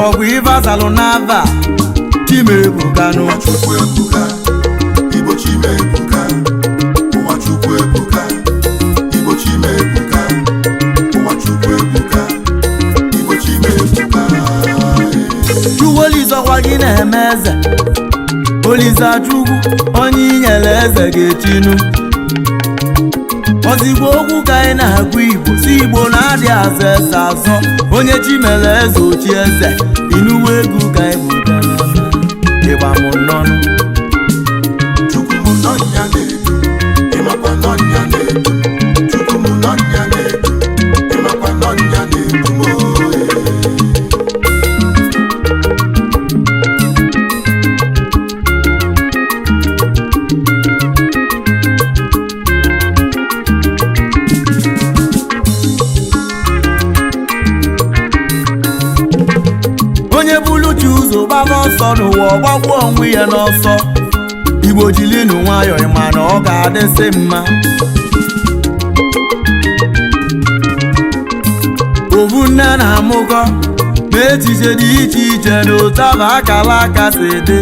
Ọgwụ ife azalụ n'ava Chimebukanụ. Ụwa Chukwu ebuka, Igbo Chimebuka. Ụwa Chukwu ebuka, Igbo Chimebuka. Ụwa Chukwu ebuka, Igbo Chimebuka. Chukwu Olise, ọkwa gị na-eme eze. Olise Chukwu, onye inyere eze ga-echinu. Ozigbo okwu ka anyị na-agụ Igbo si Igbo na-adị azọ eze azọ. Onye chi mere eze, ochi eze. Inuwe egwu ka anyị bụ bịa n'ama ịgba m nnọnụ. Chukwu mụ nọnya na-edu, ịmakwa nọnya na-edu. Chukwu mụ nọnya na-edu, ịmakwa nọnya na-edu m oe. Onye bulu chi ụzọ gbaba ọsọ n'ụwa, ọgbagbuo onwe ya n'ọsọ. Igbo, jilinu nwayọọ, ịma na ọ ga-adịsị mma. Ovu nne na-amụkọ ma echiche dị iche iche na ụtaba akala aka si dị.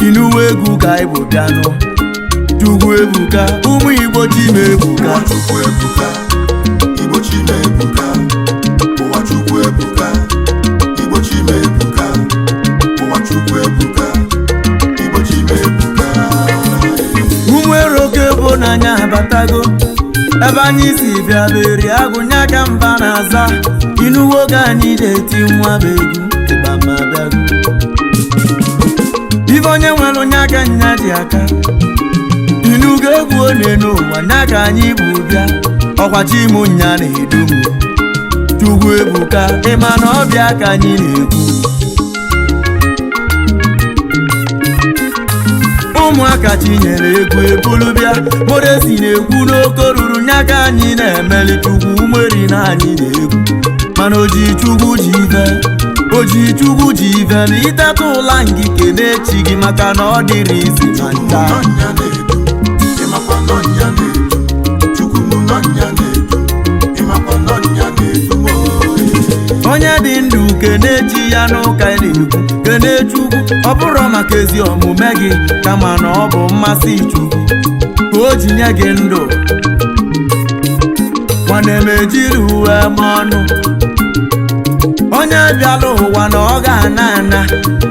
Inuwe egwu ka Igbo bịanụ. Chukwu ebuka, ụmụ Igbo, Chimebuka. Ụwa Chukwu ebuka, Igbo Chimebuka. Ụwa Chukwu ebuka, Igbo Chimebuka. Ụwa Chukwu ebuka, Igbo Chimebuka. Ụmụ eroke bụ n'anya abatago ebe anyị si bịa beri agụnya ka mba na-aza. Inuwo ka anyị na-eti nwa bụ egwu ịgba ma bịago. Ife onye nwere nya ka nya ji aka. Inugo egwu one n'ụwa nya ka anyị bụ bịa. Ọkwa chimu nya na-edu m. Chukwu ebuka, ịma na ọbịa ka anyị na-ekwu. Ụmụaka chinyere egwu ebulu bịa. Modesi na-ekwu n'oke ruru nya ka anyị na-emeli. Chukwu umeri na anyị na-egwu, mana oji Chukwu ji ife, oji Chukwu ji ife na iteta ụla ngị kene chi gị, maka na ọ dịrị izi ma Chukwu mụ nta. nọnya na-edu, ịmakwa nọnya na-edu. Chukwu mụ nọnya na-edu, ịmakwa nọnya na-edu m oe. Onye dị ndụ kene chi ya n'ụka ị na-ekwu kene Chukwu. Ọ bụrụ maka ezi omume gị, kama na ọ bụ mmasị Chukwu ka o ji nye gị ndụ. Nwanne m, ejiri uwe m ọnụ. Onye bịala ụwa na ọ ga-ana ana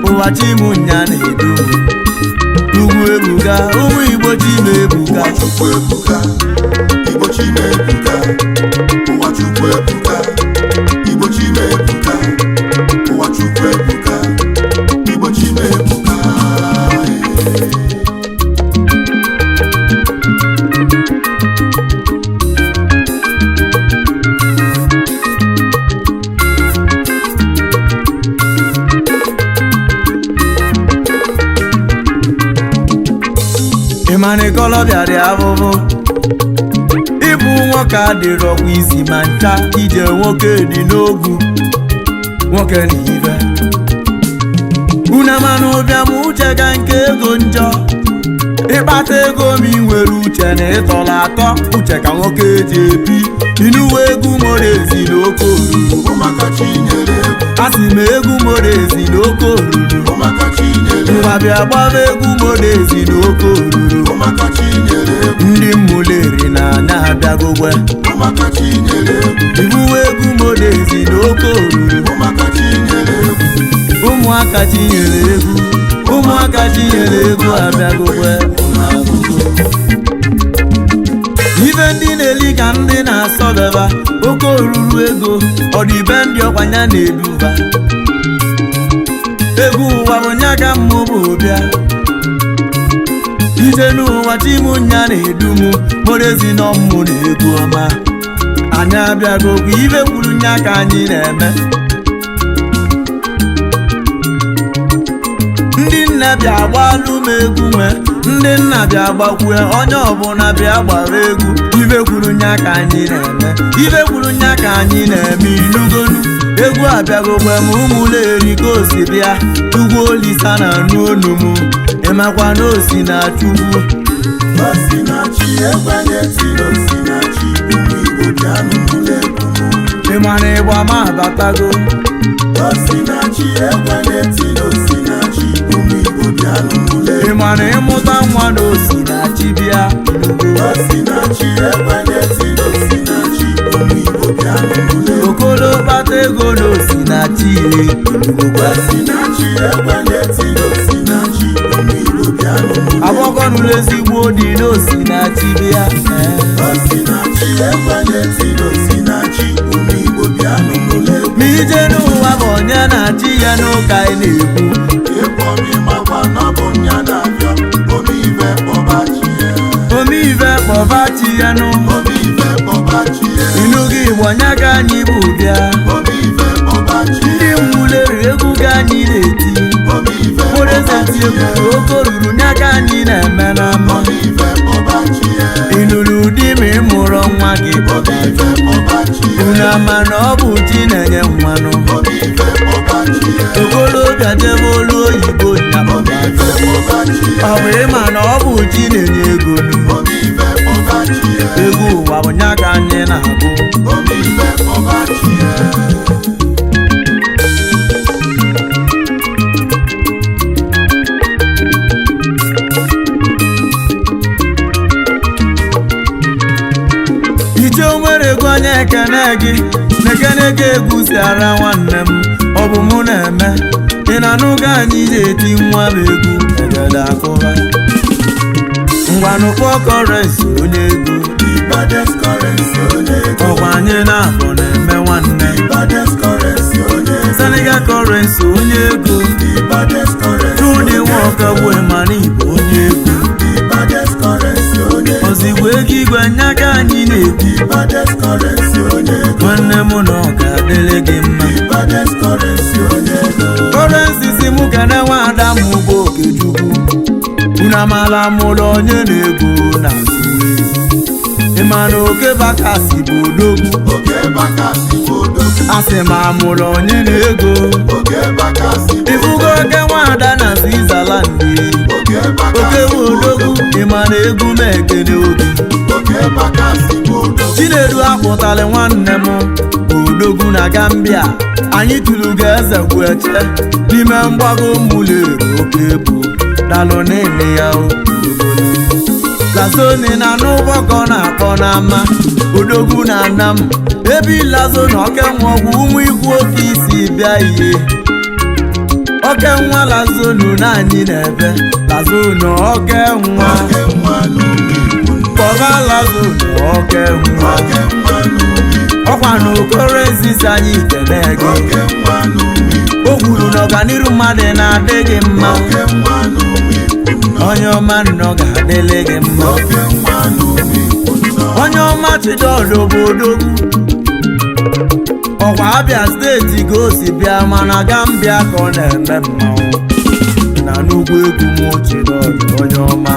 ụwa. Chimunya na-edu Ugwu ebuka, ụmụ Igbo, Chimebuka. Ụwa Chukwu ebuka, Igbo Chimebuka. Ụwa Chukwu ebuka, Igbo Chimebuka. Ụwa Chukwu ebuka, Igbo Chimebuka. Ịmanịkọlọbịa dị abụbụ ịbụ nwoke adịrọkwa isi ma ncha. Ije nwoke dị n'ogwu nwoke na ibe unu mana ụbịam uche ka nke ego njọ. Ịkpata ego ma ị nwere uche na ịtọrọ atọ uche ka nwoke ji ebi. Inuwe egwu moro ezi na oke oruru. Ụmụaka Chinyere egwu. Asị m egwu moro ezi na oke oruru. Ụmụaka Chinyere egwu. Ngwa bịa gbaba egwu moro ezi na oke oruru. Ụmụaka Chinyere egwu. Ndị mmuleri na anya abịagogwe. Ụmụaka Chinyere egwu. Ibuwe egwu moro ezi na oke oruru. Ụmụaka Chinyere egwu. Ụmụaka chinyere egwu, ụmụaka chinyere egwu abịagogwe. Ife ndị na-eli ka ndị na-asọbeba oke oruru ego ọdịbe ndị ọkwanya na-eduba egwu ụwa bụ nya ka mmụ bụ bịa ije n'ụwa. Chimunya na-edu m morezi nọ mmụ na egwu ọma anyị abịago. Kwa ife kwuru nya ka anyị na-eme. Ndị nne bịa gbalụ m egwu nwe, ndị nna bịa gbakwue, onye ọbụla bịa gbara egwu. Ife kwuru nya ka anyị na-eme, ife kwuru nya ka anyị na-eme. Inugonu egwu abịagokwe m. Ụmụleri ka o si bịa. Chukwu Olisa na anụ onu m, ịmakwa na osi na Chukwu. Osinachi egwenye tiri Osinachi, ụmụ Igbo, bịanụ n'ụlọ egwu m. Ịma na ịgba m abatago. Osinachi egwe na-eti n'Osinachi, ụmụ Igbo bịa n'ụlọ. Ị ma na ịmụta nwa na Osinachi bịa inugo. Osinachi egwe na-eti n'Osinachi, ụmụ Igbo bịa n'ụlọ. Okolo kpata ego na Osinachi ile inugokwa. Osinachi egwe na-eti n'Osinachi, ụmụ Igbo bịa n'ụlọ. Agbọkọnụlụ ezigbo dị na Osinachi bịa ee. Osinachi egwe na-eti n'Osinachi, ụmụ Igbo bịa n'ụlọ. Ma ije n'ụwa bụ onye na-achị ya n'ụka ị na-ekwu. Ịkpọm ịmakwa na ọ bụ nya na-abịa, omeife kpọba chi ya. Omeife kpọba chi ya nụ. Omeife kpọba chi ya. Inugo Igbo nya ka anyị bụ bịa. Omeife kpọba chi Ndị ya. mwuleri egwu ka anyị na-eti. Omeife Mkpụrụ kpọba eze chi ti egwu ya. oke ruru nya ka anyị na-eme n'ama. Omeife kpọba chi ya. Ịnụrụ di ma ị mụrụ nwa gị kpọba. Omeife kpọba chi ya. Unu ama na ọ bụ chi na-enye nwanụ. Omeife kpọba chi ya. Okolobịa jebe olu oyibo nya kpọba. Omeife kpọba chi ya. Ọ bụ ịma na ọ bụ chi na-enye ego nụ. Omeife kpọba chi ya. Egwu ụwa bụ nya ka anyị na-abụ. Omeife kpọba chi ya. Iche onwere ego onye ekene gị na-ekene ka egwu si ara nwanne m, ọ bụ mụ na-eme ị na-anụ ka anyị ji eti nwa m egwu egede akụba. Ngwanụ kpọọ kọrensi onye ego. The baddest currency onye ego. Ọkwa anyị na-abụ na-eme nwanne. The baddest currency onye ego. Senegal kọrensi onye ego. The baddest currency Chudi onye ego. Nwoke bụ mana Igbo onye ego. The baddest currency onye ego. Ozigbo ego igwe nya ka anyị na-ekwu. The baddest currency onye ego. Nwanne m na ọ ga-adịrị gị mma. The baddest currency onye ego. Kọrensi si mụ kene nwaada m bụ Okechukwu. Unu amala mụlụ onye na-ego na ịma na oke bakasi bụ odogwu. Oke bakasị bụ odogwu. Asị m amụlụ onye na-ego. Oke bakasị bụ Ifugo oke nwaada na Switzerland. Oke Oke bakasị bụ bụ odogwu odogwu. ịma na egwu m ekene obi. Oke bakasị bụ odogwu. Chinedu akpụtalị nwanne m bụ odogwu na Gambia. Anyị tụrụ ga eze gwu eche n'ime mgbago mmụlere oke bụ dalụ n'ime ya o. Lazoni na n'ụgbọkọ na-akpọ n'ama odogwu na ana m ebe ilazo na oke nwa ọgwụ ụmụ ikwu oke isi bịa ihe oke nwa lazonu na anyị na-ebe lazonu oke nwa. Oke nwa n'ụmụ Igbo nọ. Kpọba lazonu oke nwa. Oke nwa n'ụmụ Igbo. Ọkwa na okoro ezizi anyị kene gị. Oke nwa n'ụmụ Igbo. O kwuru na ọganiru mmadụ na-adị gị mma. Oke nwa n'ụmụ Igbo nọ. Onye ọma nnọọ ga-adịlị gị mma. Oke nwa n'ụmụ Igbo nọ. Onye ọma Chidọdụ bụ odogwu. Ọkwa Abịa steeti ka o si bịa mana Gambia ka ọ na-eme mmanwụ na n'ugwu egwu m. Chidọdụ onye ọma,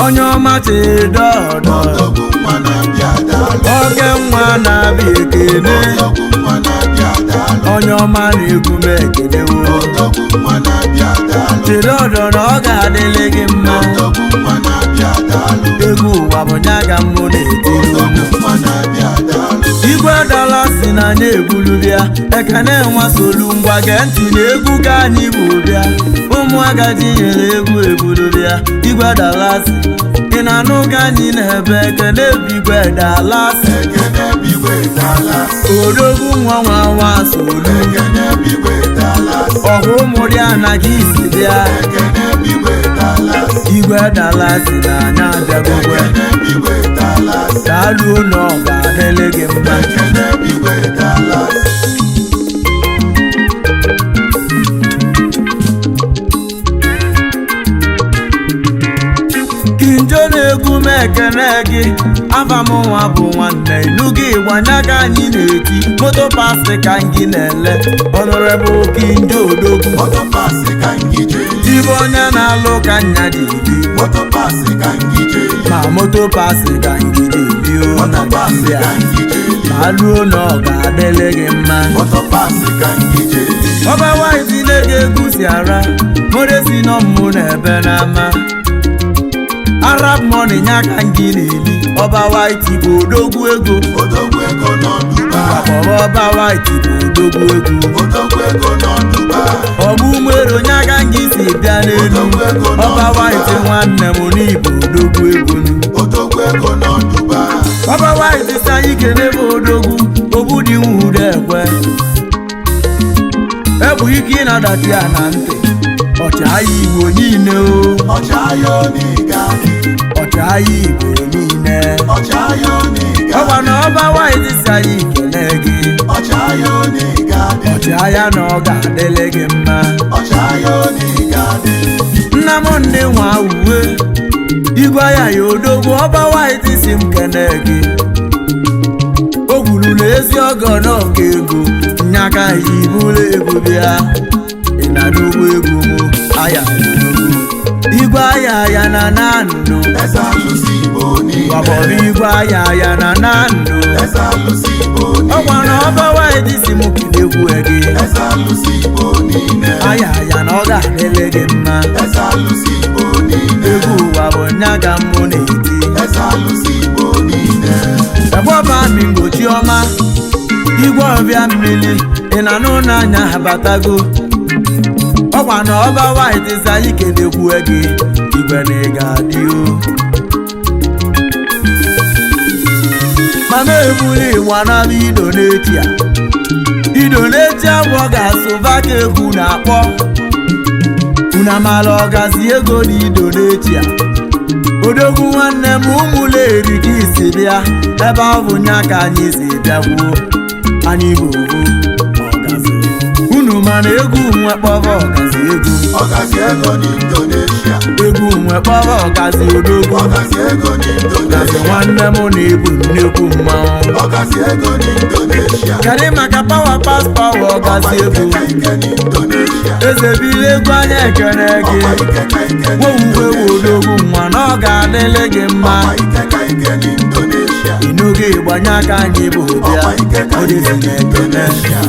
onye ọma Chidọdụ. Odogwu nwa na-abịa daalụ. Oke nwa na-abịa ekene. Odogwu nwa na-abịa daalụ. Onye ọma na-egwu m ekenewo. Odogwu nwa na-abịa daalụ. Chidọdụ na ọ ga-adịlị gị mma. Odogwu nwa na-abịa daalụ. Egwu ụwa bụ nya ka mụ na-etiri unu. Odogwu nwa na-abịa daalụ. Igwe dọla si na anya ebulu bịa ekene nwa solu ngwa gee ntị na egwu ka anyị bụ bịa. Ụmụ agadi nyere egwu ebulu bịa. Igwe dọla si ị na-anụ ka anyị na-ebe ekene bụ igwe dala si. Ekene bụ igwe Dallas. Odogwu nwa nwa nwa solu. Ekene bụ igwe Dallas. Ọha ụmụ dị anaghị isi bịa. Ekene bụ igwe Dallas. Igwe dala si na anya abịagokwe. Ekene bụ igwe Dallas. Daalụ na ọ ga-adịlị gị mma. Ekene bụ igwe Dallas. Kinjo na-egwu m ekene gị. Afa m nwa bụ nwanne inugo ịgbanya ka anyị na-eti moto pasị ka gị na-ele ọnọrebụ Kinjo odogwu. Moto paasị ka ngị jeli. Ibe onye na-alụ ka nya ji ebi. Moto paasị ka ngị jeli. Ma moto pasị ka ngị ji ebi o na Moto paasị Gambia. ka ngị jeli. Ma luo na ọ ga-adịlị gị mma. Moto paasị ka ngị jeli. Ọba waiti na-ege egwu si ara moresi nọ mmụ na-ebe n'ama Arab money nya ka ngị na-eli. Ọba waiti bụ odogwu ego. Odogwu ego nọ Dubai. Gbakpọrọ ọba white bụ odogwu egwu. Odogwu ego nọ Dubai. Ọbụ nwere onye aka nga isi bịa n'elu. Ọba white nwanne m n'Igbo odogwu egwu. Odogwu ego nọ Dubai. Ọba white si anyị kene bụ odogwu obu dị nwude ekwe. Ebu ike ịnadachi ya na ntị. Ọchịagha Igbo niile o. Ọchịagha Onigadị. Ọchịagha Igbo niile. Ọchịagha Onigadị. Ọkwa na ọba white si anyị kele gị. Ọchịagha Onigadị. Ọchịagha na ọ ga-adịlị gị mma. Ọchịagha Onigadị. Nna m ndị nwa uwe igwe ya ya odogwu ọba white si m kene gị. O kwuru na ezi ọgọ n'ọka ego nyaka yi bụrụ ego bịa. Ị na-anụgbu egwu m aya odogwu igwe aya ya na na ndụ. Eze alụsị Igbo niile. Gbakpọrọ igwe aya ya na na ndụ. Eze alụsị Igbo Ọkwa na niile. ọba white si m kenekwu gị. Eze alụsị Igbo niile. Aya ya na ọ ga-adịlị gị mma. Eze alụsị Igbo niile. Egwu ụwa bụ nya ka mụ na-eti. Eze alụsị Igbo niile. Egbọba mi mgbochi ọma igwe ọbịa mmiri ị na-anụ n'anya abatago. Ọkwa na ọba white si anyị kenekwue gị igwe na ị ga-adị o. Mama ebuli ịgba n'ala Indonesia. Indonesia bụ ọ ga-asụba ka egwu na-akpọ. Unu amala ọgazi ego na Indonesia. Odogwu nwanne m ụmụleri ka isi bịa ebe ọ bụ nya ka anyị si bịakwuo. Anyị bụ ovu ọgazi. Unu mana egwu nwe kpọrọ ọgazi egwu. Ọgazi ego n'Indonesia. Egwu nwe kpọrọ ọgazi odogwu. Ọgazi ego Ọgazi n'Indonesia. nwanne m na-ebu nnekwu mmanwụ. Ọgazi ego n'Indonesia. Kedu maka power pass power ọgazi Ọkwa egwu. ike ka ike n'Indonesia. Eze bili egwu anyị ekene gị. Ọkwa ike ka ike Wowuwe n'Indonesia. odogwu nwa na ọ ga-adịlị gị mma. Ọkwa ike ka ike n'Indonesia. Ịnụgo ịgbanye aka anyị bụ bịa. Ọkwa ike ka ike Odezi na ekene. n'Indonesia.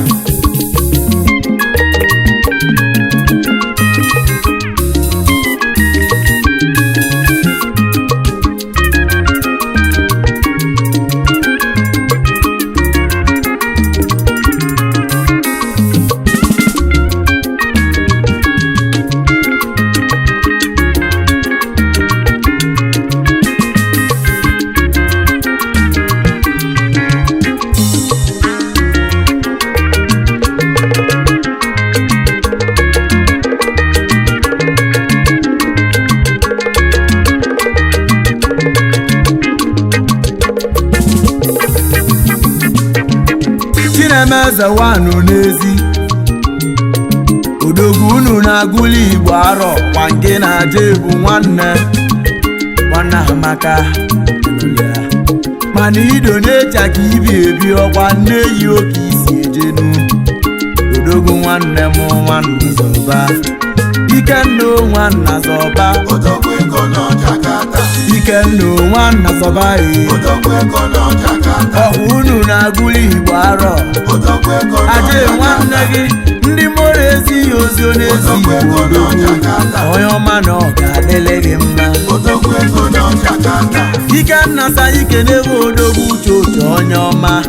Chinemeze wanụ n'ezi odogwu unu na-agụli Igbo arọ kwa nke na-aja ebu nwanne nwanne Amaka mana Indonesia ka ibi ebi ọkwa nne yi oke isi ejenu. Odogwu nwanne m nwanna zọba Ikenna nwanna zọba. Odogwu ego nọ Jakarta. Ikenna nwanna zọba e. Odogwu ego nọ Jakarta. Ọkwa unu na-agụli Igbo arọ. Odogwu ego nọ Aje nwanne Jakarta. gị ndị mụrụ ezighi ozi onye-ezi Odogwu Igbo ego nọ odogwu Jakarta. onye ọma na ọ ga-adịlị gị mma. Odogwu ego nọ Jakarta. Ikenna sa ike n'ebe odogwu uche uche onye ọma.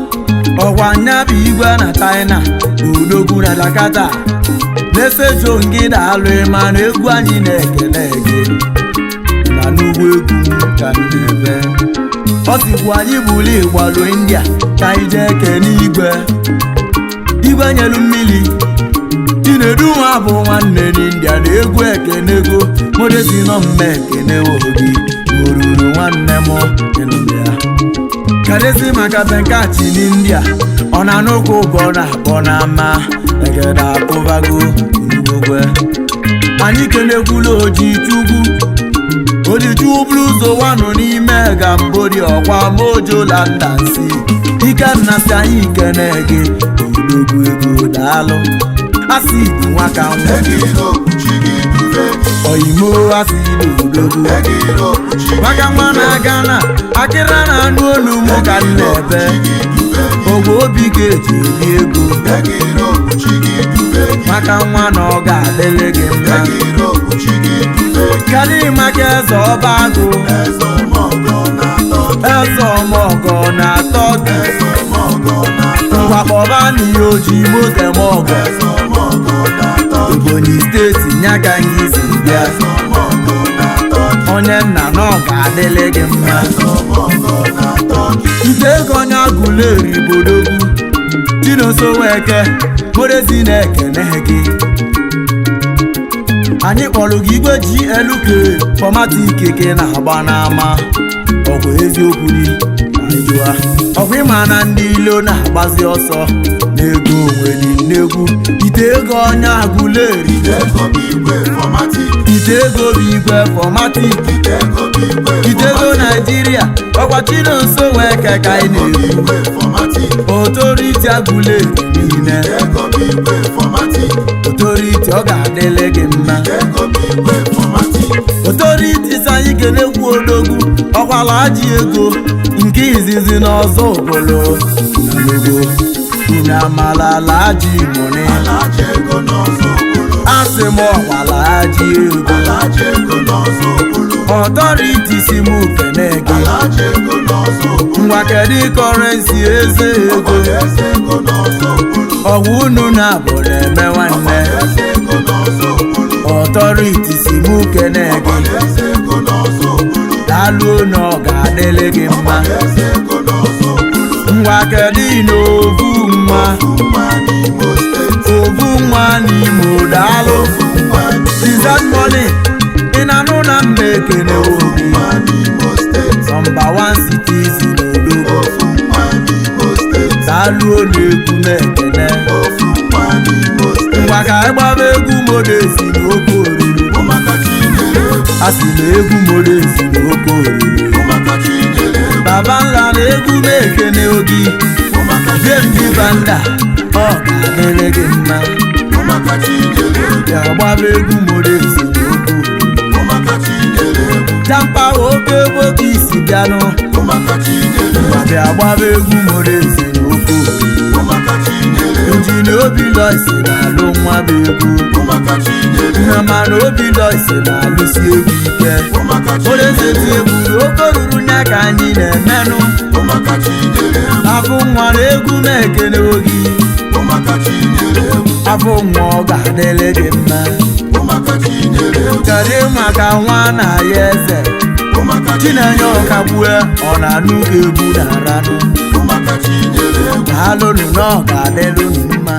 Ọkwa nya bụ igwe na China odogwu na Jakarta. Na-esejo ngị na-alụ ma na egwu anyị na-ekele gị. Na n'ugwu egwu m ka m na-ebe. Ọ sịkwa anyị buru ịgbalụ India ka anyị jee kene igwe. Igwe nyelu mmiri Chinedu nwa bụ nwanne n'India na egwu ekenego modezi nọ mma ekenewo gị oruru nwanne m ịnụrụ ya. Kedụzi maka Benkachi n'India ọ na-anụkwa ụbọ na-akpọ n'ama egede akpụbago nnugogwe. Anyị kenekwula oji chukwu Ojichukwu bụrụ ụzọ wanụ n'ime Gambodi ọkwa mojo landansi. Ikenna si anyị kene gị odogwu ego daalụ. Asị bụ nwa ka nwa Ego Europe chi gị duve gị. oyimo asị bụ odogwu. Ego Europe chi gị Maka nwa na Ghana akịra na anụ olu mụ ka m na-ebe. chi gị duve gị. Ogwe obi ga-eji eri ego. Ego Europe chi gị duve gị. Maka nwa na ọ ga-adịrị gị mma. Ego Europe chi gị duve gị. Kedu maka eze ọba agụ? Eze ọmọgọ na-atọ gị. Eze ọmọgọ na-atọ gị. Eze ọmọgọ na-atọ gị. Ngwakọba na ihe ojii moto eme ọgọ. Eze ọmọgọ na Turkey. Ebonyi Steeti nya ka anyị si bịa. Eze ọmọgọ na Turkey. Onye nna na ọ ga-adịlị gị mma. Eze ọmọgọ na Turkey. Ite ego onye Agụleri bodogwu Chinonso Nweke Modezi na-ekene gị. Anyị kpọrọ gị igwe GLK fọmatị keke na-agba n'ama. Ọkwa eziokwu ni ma jụa. Ọkwa ịma na ndị ilo na-agbazi ọsọ n'ego onwere nnegwu. Ite ego onye Agụleri. Ite ego bụ igwe fọmatik. Ite ego bụ igwe fọmatik. Ite ego bụ igwe Ite ego fọmatik. Naijiria ọkwa Chinonso Nweke ka anyị Ego bụ na-ekwu. igwe fọmatik. Otoriti Agụleri niile. Ite ego bụ igwe fọmatik. Otoriti ọ ga-adịlị gị mma. Ite ego bụ igwe fọmatik. Otoriti si anyị kenekwu odogwu ọkwala ajị ego nke izizi n'ọzọ obolo nanugo unu amalala ajị mone. Alaji ego n'ọzọ okpolo. Asị m ọkwala ajị ego. Alaji ego n'ọzọ okpolo. Ọtọriti si m kene gị. Alaji ego n'ọzọ okpolo. Ngwa kedu kọrensi eze ego? Ọkwala eze ego n'ọzọ okpolo. Ọgwụ unu na-abụ na-eme nwanne. Ọkwala eze ego n'ọzọ okpolo. Ọtọriti si m kene gị. Ọkwala eze ego n'ọzọ okpolo. Daalụ na ọ ga-adịlị gị mma. Ọkwala eze ego n'ọzọ okpolo. Ngwa kedu na ovu nwa? Ofu nwa n'Imo Steeti. Ovu nwa n'Imo daalụ. Ofu nwa n'Imo Dizan money ị na-anụ na mma ekene Ofu obi. nwa n'Imo Steeti. Nọmba 1 citizen odogwu. Ofu nwa n'Imo Steeti. Daalụ na-ekwu na-ekene. Ofu nwa n'Imo Steeti. Ngwa ka anyị gbaba egwu Modezi na oke oriri. Ụmụaka Chinyere egwu. A sị na egwu Modezi na oke oriri. Ụmụaka Chinyere egwu. Baba nla na egwu m ekene obi. Ụmụaka James Chinyere egwu. Banda ọ ga-adịrị gị mma. Ụmụaka Chinyere egwu. Bịa gbaba egwu Modezi na oke oriri. Ụmụaka Chinyere egwu. Jampa oke ebe isi bịanụ. Ụmụaka Chinyere egwu. Bịa gbaba egwu Modezi na oke oriri. Ụmụaka Chinyere egwu. Injinia Obi Loisi na-alụ nwa bụ egwu. Ụmụaka Chinyere egwu. Nnama na Obi Loisi na-alụsi egwu ike. Ụmụaka Modezi Chinyere ti egwu. egburu oke ruru nya ka anyị na-emenụ. Ụmụaka Chinyere egwu. Afụ nwa na egwu m ekene ogi. Ụmụaka Chinyere egwu. Afụ nwa ọ ga-adịrị gị mma. Ụmụaka Chinyere egwu. Kedu maka nwa na ya eze? Ụmụaka Chinenye Chinyere egwu. ọkagbue ọ na-anụ ka egwu na-aranụ. Ụmụaka Chinyere egwu. Daalụnụ na ọ ga-adịrị unu mma.